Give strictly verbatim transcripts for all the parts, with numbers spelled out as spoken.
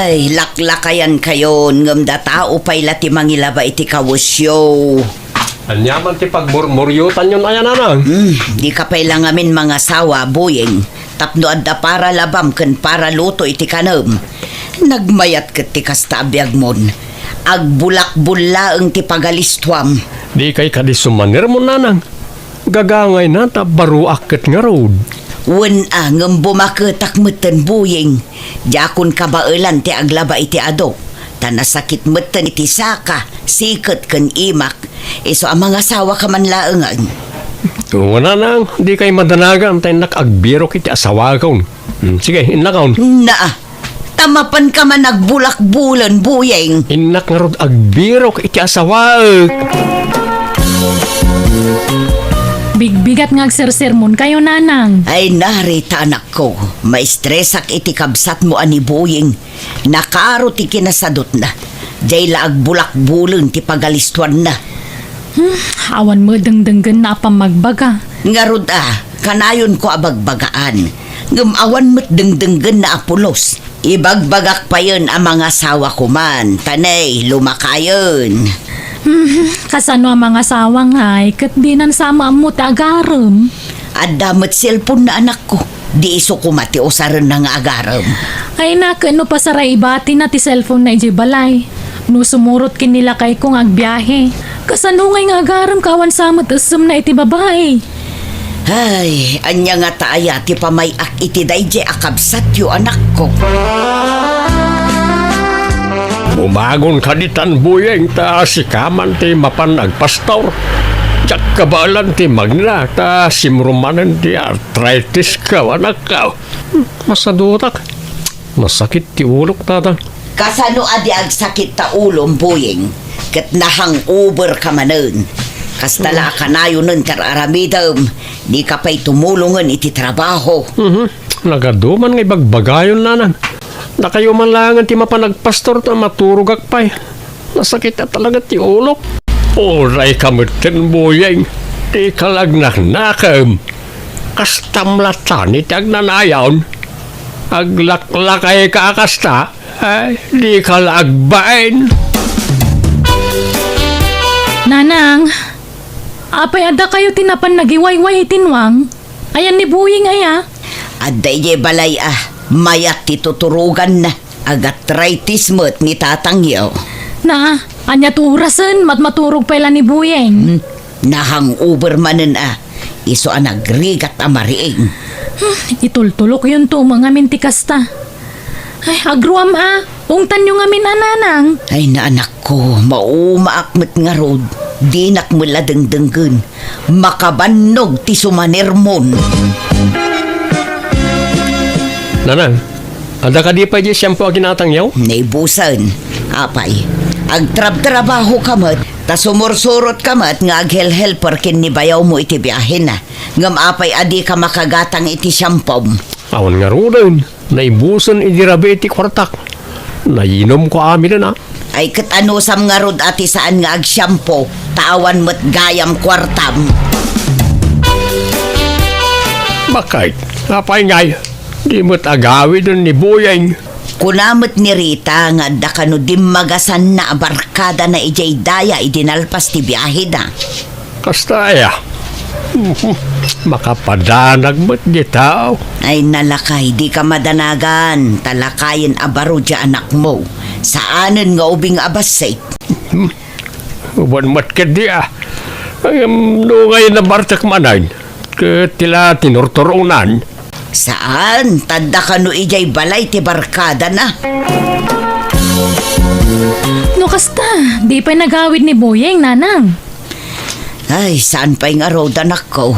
Ay, laklakayankayon, ngem datao pay la ti mangilaba iti kawesyo. Ania man ti pagmurmuriotanyon aya, Nanang? Hmm, dika pay la ngamin mangasawa, Boyeng, tapno adda para labam ken para luto iti kanem. Nagmayat ket ti kasta a biagmon. Agbulakbul laeng ti pagalistuam. Dikay kadi sumanermon, Nanang. Gagangayna ta baruak ket ngarud. Wen a, ngem bumaketak metten, Boyeng. Diakon kabaelan ti aglaba iti ado, ta nasakit metten iti saka, siket ken imak. Isu a mangasawaka man laengen. Wen a, Nanang, dikay madanagan ta innak agbirok iti asawakon. Hmm, sige, innakon. Naa, ta mapanka man agbulakbulen, Boyeng. Innak ngarud agbirok iti asawaek. Bigbigat nga agsersermonkayo, Nanang. Ay, narita, anakko, maistresak iti kabsatmo a ni Boyeng. Nakaro ti kinasadutna. Diay la agbulakbulen ti pagalistuanna. Hmm, awan met dengdenggenna a pammagbaga. Ngarud a, kanayonko a bagbagaan. Ngem awan met dengdenggenna a pulos. Ibagbagak payen a mangasawa koman, ta ne, lumakayen. Hmm, kasano a mangasawa ngay, ket dinan sa maammo ti agarem? Adda met cellphone na, anakko. Di isu koma ti usarenna nga agarem. Ay, na, ket no pasaray ibatina ti cellphone na idiay balay. No sumurot ken ni lakayko nga agbiahe. Kasano ngay nga agarem ka awan sa met essemna iti babai? Ay, ania ngata aya ti pamay-ak iti daydiay a kabsatyo, anakko? Bumagon ka ditan, Boyeng, ta sika man ti mapan agpastor. Diak kabaelan ti magna, ta simruk manen ti arthritis ko, anakko. Masadutak. Nasakit ti ulok, Tatang. Kasano a di agsakit ta ulom, Boyeng? Ket na-hangover ka manen. Kasta la a kanayonen ti ar-aramidem, dika pay tumulongen iti trabaho. Mhm. Nagadu man nga ibagbagayon, Nanang. Dakayo man laengen ti mapan agpastor ta maturogak pay. Nasakit a talaga ti ulok. Uray ka metten, Boyeng. Dika la agnaknakem. Kastam latta iti agnanayon. Aglaklakayka a kasta, ay, dika la agbain. Nanang, apay adda kayo ti napan nagiwayway iti nuang? Ayan ni Boyeng aya? Adda idiay balay a, mayat ti tuturoganna. Agatritis met ni tatangyo. Na, ania ti orasen? Matmaturog pay la ni Boyeng. Hmm, na-hangover manen a. Isu a nagrigat a mariing. Hmm, itultulokyonto met ngamin ti kasta. Ay, agruam a. Ungtanyo ngamin a, Nanang. Ay, naanakko, maumaak met ngarud. Dinak met la dengdenggen. Makabannog ti sumanermon. Nanang, adda kadi pay diay shampoo a kinatangyo? Naibusen. Apay, agtrabtrabaho ka met, ta sumursurot ka met nga aghelhelper ken ni bayawmo iti biahena. Ngem apay a dika makagatang iti shampoo? Awan ngaruden. Naibusen idi rabii ti kuartak. Nayinomko amiden a. Ay, ket anusam ngarud a ti saan nga agshampoo, ta awan met gayam kuartam? Bakit? Apay ngay, di met agawiden ni Boyeng? Kuna met ni Rita nga adda kano dimmagasanna a barkadana idiay daya idi nalpas ti biaheda. Kasta aya? Makapadanag met dita. Ay, nalakay, dika madanagan, ta lakayen a baro diay anakmo. Saanen nga ubing a bassit. Wen met ketdi a. Ngem no ngay nabartek manen, ket ti la tinurturonan. Saan, ta adda kano idiay balay ti barkadana. No kasta, di pay nagawid ni Boyeng, Nanang. Ay, saan pay ngarud, anakko?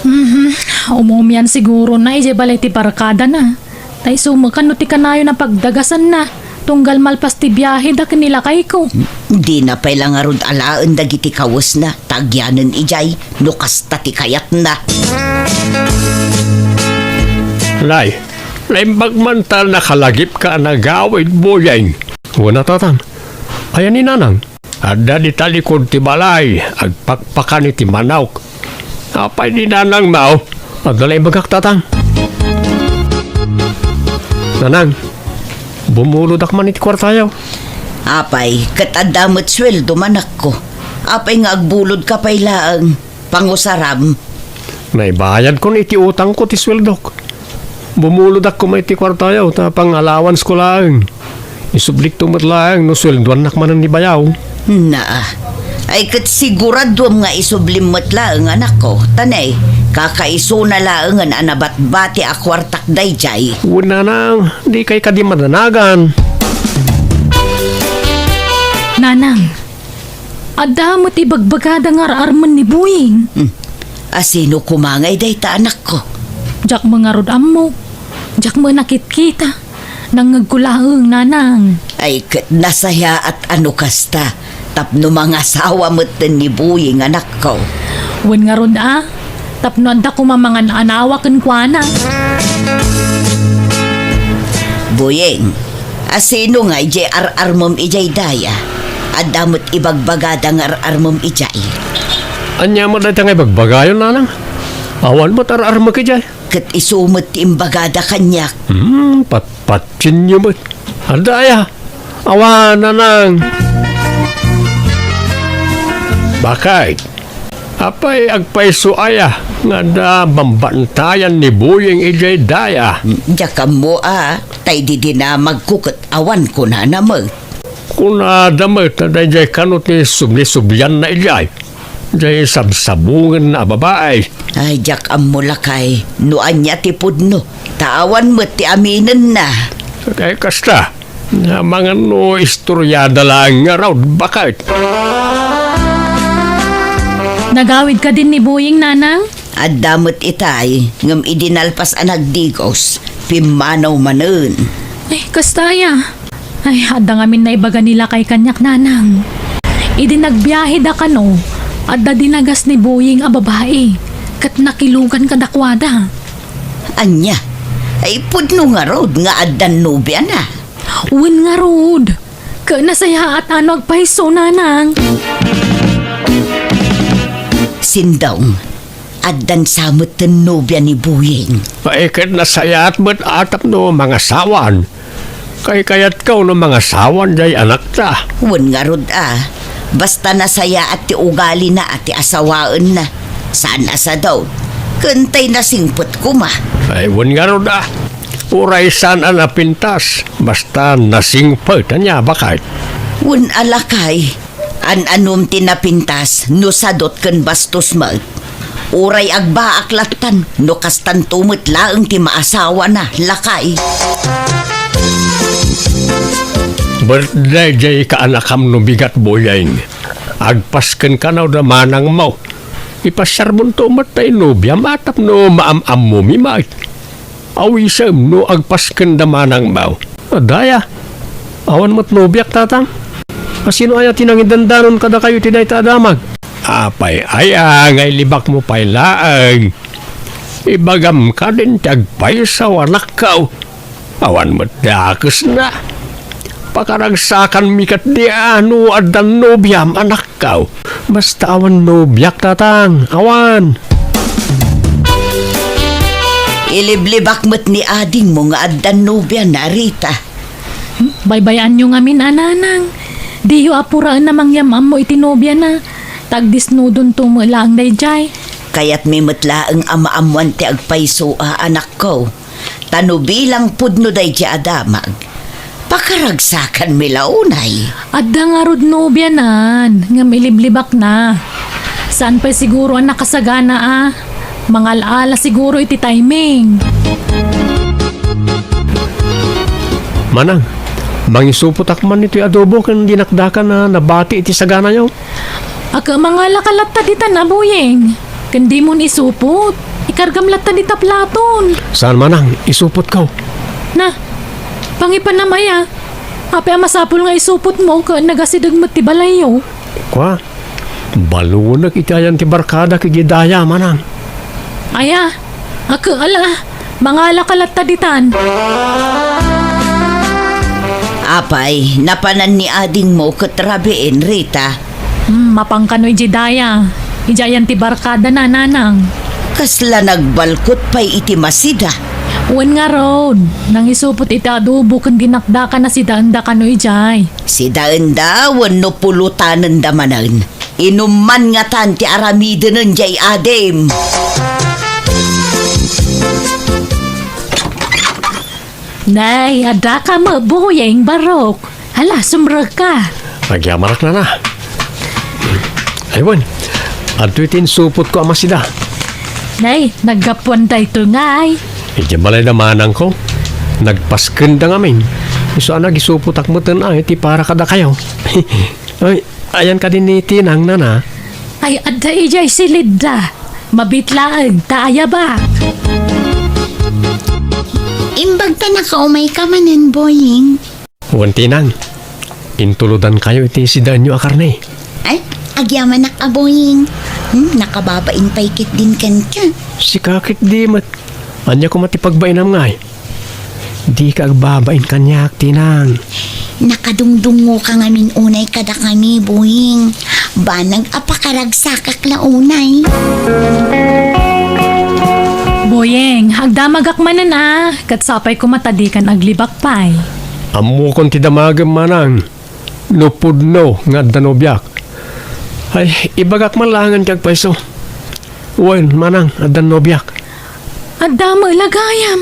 Mhm. Umumian sigurona idiay balay ti barkadana. Ta isu met kano ti kanayon a pagdagasanna, tunggal malpas ti biaheda ken ni lakayko. Dina pay la ngarud alaen dagiti kawesna, ta agyanen idiay, no kasta ti kayatna. Nay, naimbag man ta nakalagipka a nagawid, Boyeng. Wen a, Tatang. Ayan ni Nanang? Adda dita likud ti balay, agpakpakan iti manok. Apay ni Nanang, mao? Adda la imbagak, Tatang. Nanang, Bumulodak man iti kuartayo. Apay, ket adda met sueldo, anakko. Apay nga agbulodka pay laeng? Pangusaram. Naibayadkon iti utangko ti sueldok. Bumulodak koma iti kuartayo ta pang-allowancesko laeng. Isublikto met laeng no sueldoannak manen ni bayaw. Naa. Ay, ket siguraduem nga isublim met laeng, anakko. Ta ne, kakaisuna laengen a nabatbati a kuartak daydiay. Wen, nanang, dikay kadi madanagan. Nanang, adda met ibagbagada nga ar-armen ni Boying. Hmm. Asino koma ngay dayta, anakko? Diak met ngarud ammo. Diak met nakitkita. Nangngegko laeng, nanang. Ay, ket nasayaat a no kasta, tapno mangasawa metten ni Boying, anakko. Wen ngarud a, tapno adda koma mangan-anawa kenkuana. Boying, asino ngay diay ar-armem idiay daya? Adda met ibagbagada nga ar-armem idiay. Ania met dayta nga ibagbagayo, nanang? Awan met ar-armek idiay. Ket isu met ti imbagada kaniak. Hmm, patpatienyo met. Adda aya? Awan, nanang. Bakit? Apay, agpayso aya nga adda bambantayan ni Boying idiay daya? Hmm, diak ammo a, ta idi dinamagko ket awan kunana met. Kunada met a daydiay kano ti subli-sublianna idiay, diay sabsabongenna a babai. Ay, diak ammo, lakay, no ania ti pudno, ta awan met ti aminenna. Kay kasta, amangan no istoriada laeng ngarud, baket. Nagawid kadin ni Boying, nanang? Adda met itay, ngem idi nalpas a nagdigos, pimmanaw manen. Ay, kasta aya. Ay, adda ngamin naibaga ni lakay kaniak, nanang. Idi nagbiaheda kano, adda dinagas ni Boying a babai, ket nakilugan kadakuada. Ania? Ay, pudno ngarud nga addan nobiana? Wen ngarud. Ket nasayaat a no agpayso, nanang. Sindong, addan sa metten nobia ni Boying. Ay, ket nasayaat met a tapno mangasawan. Kaykayatko no mangasawan diay anakta. Wen ngarud a, basta nasayaat ti ugalina a ti asawaenna. Saan a sadut, ken tay nasingpet koma. Ay, wen ngarud a, uray saan a napintas, basta nasingpet, ania, baket? Wen a, lakay, an-anom ti napintas no sadut ken bastos met. Uray agbaak lattan no kastanto met laeng ti maasawana, lakay. Birthday diay kaanakam no bigat, Boying. Agpasken kano da manangmo. Ipasiarbonto met tay nobiam a tapno maam-ammomi met. Awisem no agpasken da manangmo. Adda aya? Awan met nobiak, tatang. Asino aya ti nangidandanon kadakayo iti dayta a damag? Apay aya nga ilibakmo pay laeng? Ibagam kadin ti agpayso, anakko. Awan met dakesna. Pakaragsakanmi ketdi a no addan nobiam, anakko. Basta awan nobiak, tatang. Awan. Iliblibak met ni adingmo nga addan nobiana, Rita. Hmm? Baybay-anyo ngamin a, nanang. Diyo apuraen a mangyam-ammo iti nobiana. Ta agdisnudonto met laeng daydiay. Kayatmi met laeng a maammoan ti agpayso a, anakko. Ta no bilang pudno daydiay a damag, pakaragsakanmi la unay. Adda ngarud nobianan, ngem iliblibakna. Saan pay siguro a nakasagana a. Mangal-ala siguro iti timing. Manang, mangisupotak man iti adobo ken dinakdakan a nabati iti saganayo. Aka, mangalaka latta ditan a, Boying. Ken dimon isupot. Ikargam latta dita platon. Saan, manang, isupotko. Na, pangipanam aya. Apay a masapul nga isupotmo ken nagasideg met ti balayyo. Kua, balunek iti ayan ti barkadak idiay daya, manang. Aya, aka, ala, mangalaka latta ditan. Apay, napanan ni adingmo ket rabiin, Rita? Hmm, mapan kano idiay daya. Idiay ayan ti barkadana, nanang. Kasla nagbalkot pay iti masida. Wen ngarud, nangisupot iti adobo ken dinakdakan a sidaenda kano idiay. Sidaenda wenno pulutanenda manen. Inuman ngatan ti aramidenen diay adim. Nay, adda ka met, Boyeng, barok. Hala, sumrekka. Agyamanak, nana. Ay, wen, adtoy ti insupotko a masida. Nay, naggapuan daytoy ngay. Idiay balayda manangko. Nagpaskenda ngamin. Isu a nagisupotak meten ay ti para kadakayo. Ay, ayan kadi ni Tinang, nana? Ay, adda idiay silidda. Mabiit laeng, ta ayabak. Imbag ta nakaumayka manen, Boyeng. Wen, Tinang, intulodankayo iti sidaenyo a karne. Ay, agyamanak a, Boyeng. Hmm, nakababain pay ketdin kenka. Sika ketdi met. Ania koma ti pagbainam ngay? Dika agbabain kaniak, Tinang. Nakadungdungngoka ngamin unay kadakami, Boyeng. Banag a pakaragsakak la unay. Boyeng, agdamagak manen a, ket sapay koma ta dikan aglibak pay. Ammokon ti damagem, manang. No pudno nga adda nobiak. Ay, ibagak man laengen ti agpayso. Wen, manang, addan nobiak. Adda met la gayam.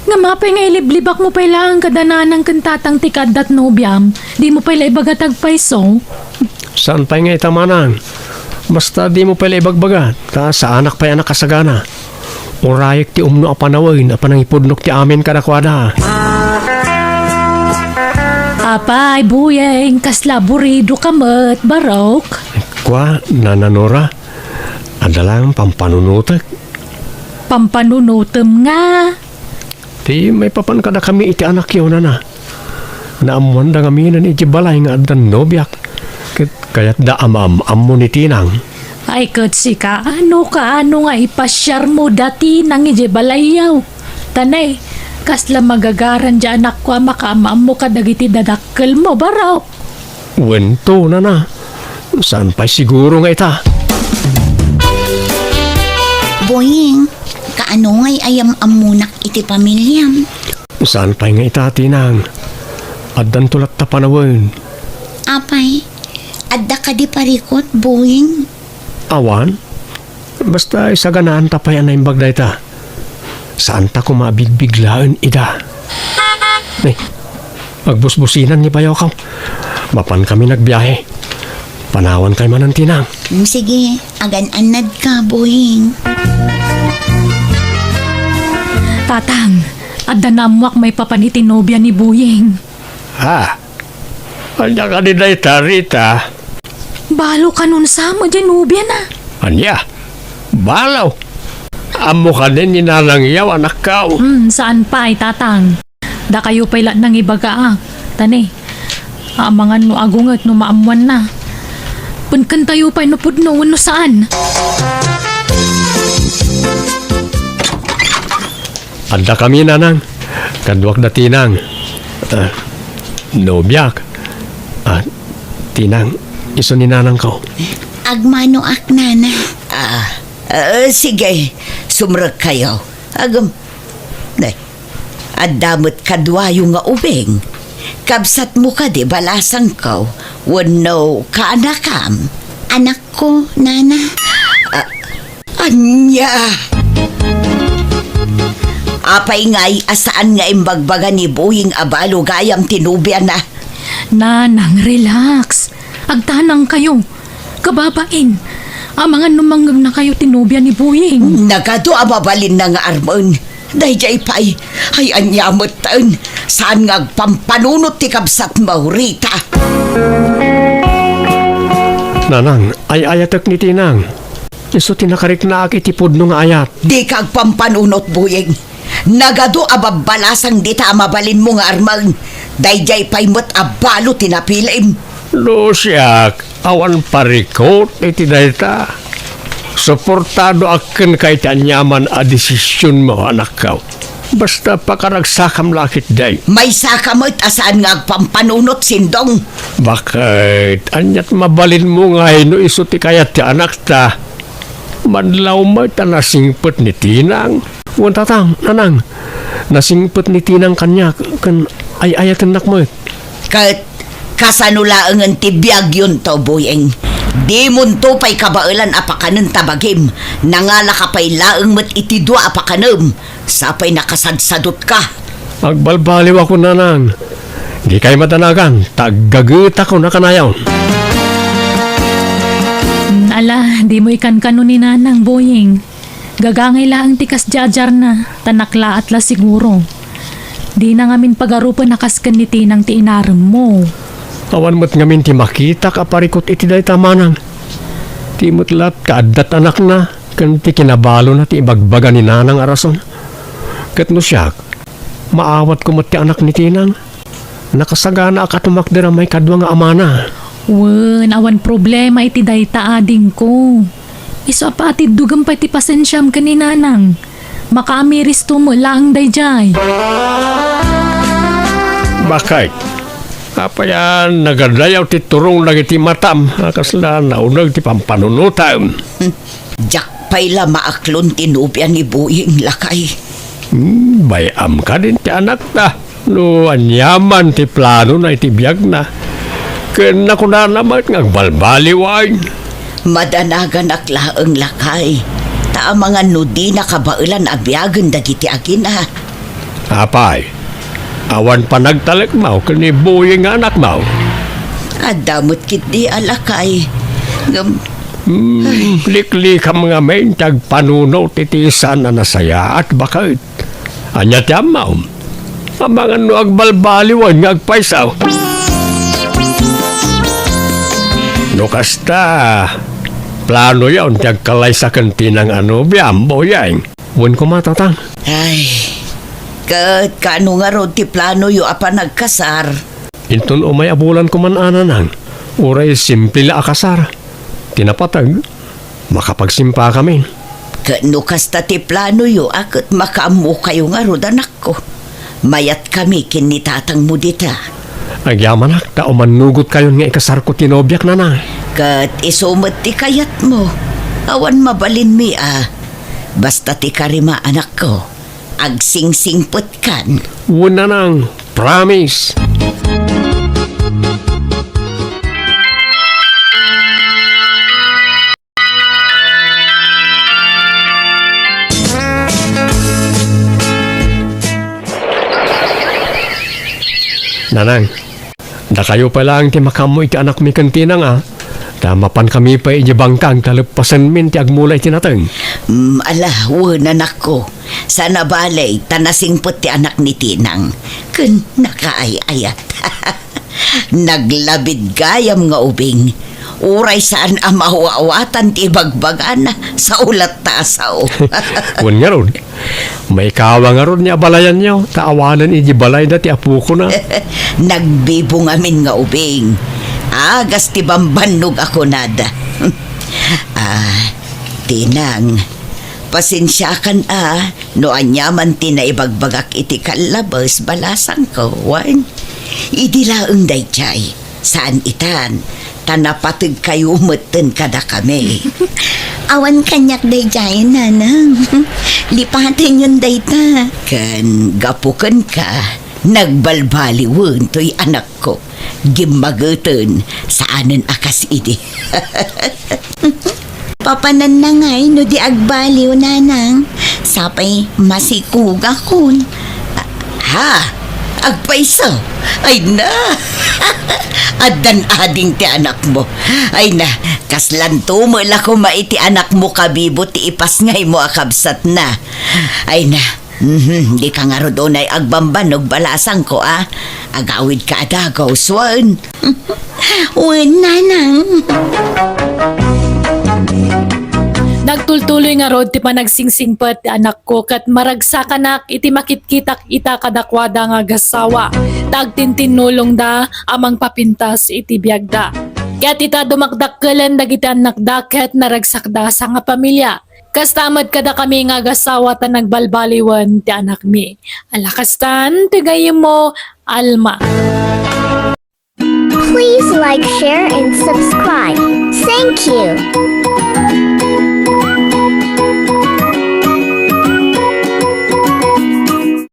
Ngem apay nga iliblibakmo pay laeng kada nanang ken tatang ti kaaddat nobiam? Dimo pay la ibaga ti agpayso? Saan pay nga ita, manang. Basta dimo pay la ibagbaga, ta saanak pay a nakasagana. Urayek ti umno a panawen a panangipudnok ti amin kadakuada. Apay, Boyeng, kasla aburidoka met, barok? Kua, Nana Nora, adda laeng pampanunotek. Pampanunotem nga? Ti maipapan kadakami iti anakyo, nana. Naammoanda ngaminen iti balay nga addan nobiak, ket kayatda a maam-ammo ni Tinang. Ay, ket sika, no kaano nga ipasiarmo da Tinang idiay balayyo? Ta nay, kasla magagaran diay anakko a makaam-ammo kadagiti dadakkelmo, barok? Wen to, nana. Saan pay siguro nga ita? Boyeng, kaano ngay a yam-ammonak iti pamiliam? Saan pay nga ita, Tinang. Addanto latta panawen. Apay, adda kadi parikut, Boyeng? Awan. Basta isaganaanta pay a naimbag dayta. Saanta koma a bigbiglaen ida. Nay, agbusbusinan ni bayokaw. Mapankami nagbiahe. Panawankayo manen, Tinang. Mm, sige, agan-annadka, Boyeng. Tatang, adda naammoak maipapan iti nobia ni Boyeng. Ha? Ania kadi dayta, Rita? Balo kanon sa met diay nobiana. Ania? Balo? Ammo kadi ni Nanang Yaw, anakko? Hmm, saan pay, Tatang. Dakayo pay la nangibaga, a. Ta nay, amangan no agunget no maammoanna. Penkentayo pay no pudno wenno saan. Addakami, Nanang. Kaduak da Tinang. Ah, nobiak. Ah, Tinang, isu ni Nanangko. Agmanoak, Nana. Ah, ah, sige, sumrekkayo. Agum, ne, adda met kaduayo nga ubing. Kabsatmo kadi balasangko wenno kaanakam? Anak ko, Nana. Ah, ania? Apay ngay a saan nga imbagbaga ni Boyeng a balo gayam ti nobiana? Nanang, relax. Agtanangkayo. Kababain. Amangan no mangngegnakayo ti nobia ni Boyeng. Nagadu a mabalinna nga armen. Daydiay pay, ay ania metten, saan nga agpampanunot ti kabsatmo, Rita? Nanang, ay-ayatek ni Tinang. Isu ti nakariknaak iti pudno nga ayat. Dika agpampanunot, Boyeng. Nagadu a babbalasang dita a mabalinmo nga armen. Daydiay pay met a balo ti napilim. No siak, awan parikut iti dayta. Suportadoak kenka iti aniaman a desisionmo, anakko. Basta pakaragsakam la ketdi. Maysaka met a saan nga agpampanunot, Sindong. Baket, aniat mabalinmo ngay no isu ti kayat ti anakta? Manlaw met a nasingpet ni Tinang. Wen, Tatang, Nanang, Nasingpet ni Tinang kaniak ken ay-ayatennak met. Ket kasano laengen ti biagyonto, Boyeng? Dimonto pay kabaelan a pakanen ta bagim. Nangalaka pay laeng met iti dua a pakanem. Sapay nakasadsadutka. Agbalbaliwakon, Nanang. Dikay madanagan, ta aggagetakon a kanayon. Mm, ala, dimo ikankano ni Nanang, Boyeng. Gagangay laeng ti kasdiadiarna, ta naklaat la siguro. Dina ngamin pagarupen a kas ken ni Tinang ti inaremmo. Awan met ngamin ti makitak a parikut iti dayta, Manang. Ti met laat kaaddat anakna, ken ti kinabalona ti ibagbaga ni Nanang a rason. Ket no siak, maawatko met ti anak ni Tinang. Nakasagana a katumakder a maikadua nga amana. Wen, awan problema iti dayta, adingko. Isu a paatiddogem pay ti pasensiam ken ni Nanang. Makaamiristo met laeng daydiay. Bakit? Apay a nagadayaw ti turong dagiti matam a kasla nauneg ti pampanunotam? Diak pay la maaklon ti nobia ni Boyeng, lakay. Hmm, bay-am kadin ti anakta. No aniaman ti planona iti biagna, ken nakunana met nga agbalbaliwen. Madanaganak laeng, lakay, ta amangan no dina kabaelan a biagen dagiti agina. Apay, awan panagtalekmo ken ni Boyeng nga anakmo? Adda met ketdi a lakay. Ngem, hmm, liklikam ngamin ti agpanunot iti saan a nasayaat, baket. Ania ti ammom? Amangan no agbalbaliwen nga agpayso. No kasta, planoyon ti agkalaysa ken Tinang a nobiam, Boyeng? Wen koma, Tatang. Ay, ket kaano ngarud ti planoyo a panagkasar? Inton umay a bulan koman a, Nanang, uray simple la a kasar. Ti napateg, makapagsimpakamin. Ket no kasta ti planoyo a ket makaammokayo ngarud, anakko, mayatkami ken ni tatangmo dita. Agyamanak ta umannugotkayon nga ikasarko ti nobiak, Nanang. Ket isu met ti kayatmo. Awan mabalinmi a. Basta ti karima, anakko. Agsingsingpetkan. Wen, Nanang. Promise. Nanang, dakayo pay laeng ti makaammo iti anakmi ken Tinang a, ta mapankami pay idiay bangkag ta leppasenmin ti agmula iti nateng. Mm, ala, wen, anakko. Saan a bale, ta nasingpet ti anak ni Tinang. Ken nakaay-ayat. Naglabid gayam nga ubing. Uray saan a maaw-awatan ti ibagbagana, sao latta a sao. Wen ngarud, maikawa ngarud ni abalayanyo, ta awanen idiay balayda ti apokona. Nagbibo ngamin nga ubing. Agas ti bambannog a kunada. Ah, Tinang, pasensiakan a, no aniaman ti naibagbagak iti kallabes, balasangko, wen? Idi laeng daydiay, saan itan, ta napategkayo metten kadakami. Awan kaniak daydiay, Nanang. Lipatenyon dayta. Ken gapu kenka, nagbalbaliwen toy anakko. Gimmageten, saanen a kas idi. Papananna ngay no di agbaliw, Nanang. Sapay masikugakon. Ha? Agpayso? Ay na! Addan ading ti anakmo. Ay na, kaslanto met la koma iti anakmo kabibo ti ipasngaymo a kabsatna. Ay na, Mhm, dika ngarud unay agbambannog, balasangko a. Agawidka a dagus, wen. Wen, Nanang. Nagtultuloy ngarud ti panagsingsingpet ti anakko ket maragsakanak iti makitkitak ita kadakuada nga agassawa, ta agtintinnulongda a mangpapintas iti biagda. Ket ita dumakdakkelen dagiti annakda ket naragsakda a sangapamilia. Kasta met kadakami nga agassawa ta nagbalbaliwen ti anakmi. Ala kastan ti gayyemmo, Alma. Please like, share, and subscribe. Thank you.